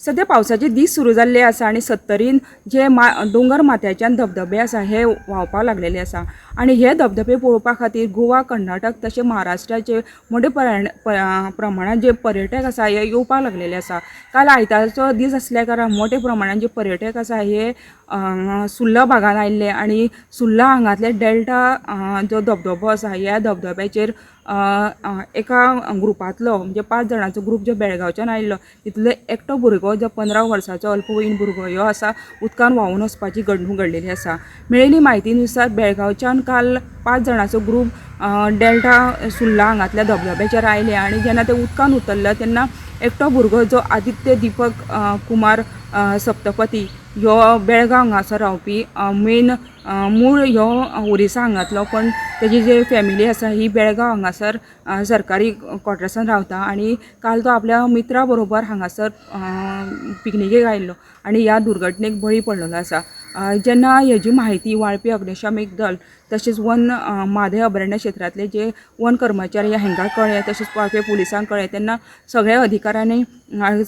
सद्या पावसाचे दीस सुरू जाल्ले आसा आनी सत्तरीन जे दोंगर माथ्याच्यान धबधबे आसा हे व्हांवपाक लागलेले आसा आनी हे धबधबे पळोवपा खातीर गोवा कर्नाटक तशें महाराष्ट्राचे मोठे प्रमाणांत जे पर्यटक आसा हे येवपाक लागलेले आसा. काल आयतारचो दीस आसल्या कारणान मोठ्या प्रमाणान जे पर्यटक आसा हे सुर्ला भागांत आयिल्ले आनी सुर्ला हांगासरले डेल्टा जो धबधबो आसा ह्या धबधब्याचेर एका ग्रुपांतलो म्हणजे 5 जाणांचो ग्रूप जो बेळगांवच्यान आयिल्लो तितूंतलो एकटो भुरगो जो 15 वर्सांचो अल्पवयीन भुरगो ह्यो आसा उदकांत व्हांवून वचपाची घडणूक घडलेली आसा. मेळिल्ली म्हायती नुसार बेळगांवच्यान काल 5 जाणांचो ग्रूप डेल्टा सुर्ला हांगासरल्या धबधब्याचेर आयले आनी जेन्ना ते उदकांत उतरले तेन्ना एकटो भुरगो जो आदित्य दीपक कुमार सप्तपती ह्यो बेळगांव हांगासर रावपी मेन मूळ ह्यो ओरिसा हांगातलो पण तेजी जी फॅमिली आसा ही बेळगांव हांगासर सरकारी क्वॉर्टर्सान रावता आनी काल तो आपल्या मित्रा बरोबर हांगासर पिकनिकेक आयिल्लो आनी ह्या दुर्घटनेक बळी पडलेलो आसा. जेन्ना हेजी म्हायती वाळपी अग्निशामक दल तशेंच वन म्हादय अभयारण्य क्षेत्रांतले जे वन कर्मचारी हांकां कळ्ळें तशेंच वाळपय पुलिसांक कळ्ळें तेन्ना सगळ्या अधिकाऱ्यांनी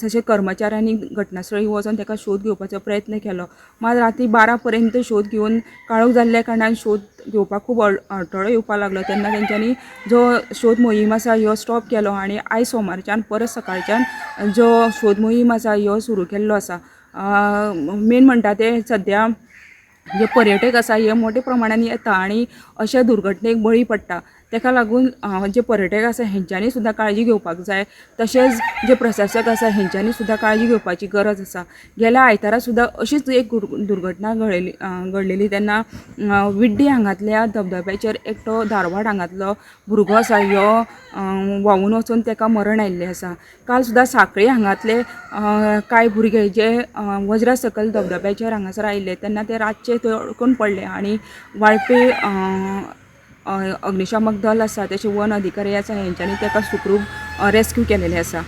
तशेंच कर्मचाऱ्यांनी घटनास्थळी वचून ताका शोध घेवपाचो प्रयत्न केलो. मात राती 12 पर्यंत शोध घेवन काळोख जाल्ल्या कारणान शोध घेवपाक खूब अडथळो येवपाक लागलो तेन्ना तेंच्यांनी जो शोध मोहीम आसा ह्यो स्टॉप केलो आनी आयज सोमारच्यान परत सकाळच्यान जो शोध मोहीम आसा ह्यो सुरू केल्लो आसा. मेन म्हणटा तें सद्या जे पर्यटक आसा हे मोठ्या प्रमाणान येता आनी अशा दुर्घटनेक बळी पडटा. ताका लागून जे पर्यटक आसा हेंच्यांनी सुद्दां काळजी घेवपाक जाय तशेंच जे प्रशासक आसा हेंच्यांनी सुद्दां काळजी घेवपाची गरज आसा. गेल्या आयतारा सुद्दां अशीच एक दुर्घटना घडलेली तेन्ना विड्डी हांगातल्या धबधब्याचेर एकटो धारवाड हांगातलो भुरगो आसा ह्यो व्हांवून वचून ताका मरण आयिल्लें आसा. काल सुद्दां सांखळी हांगातले कांय भुरगे जे वज्रा सकयल धबधब्याचेर हांगासर आयिल्ले तेन्ना ते रातचे थंय अडकून पडले आनी वाळपे अग्निशामक दल आसा तशें वन अधिकारी आसा हेंच्यांनी ताका सुखरूप रेस्क्यू केलेलें आसा.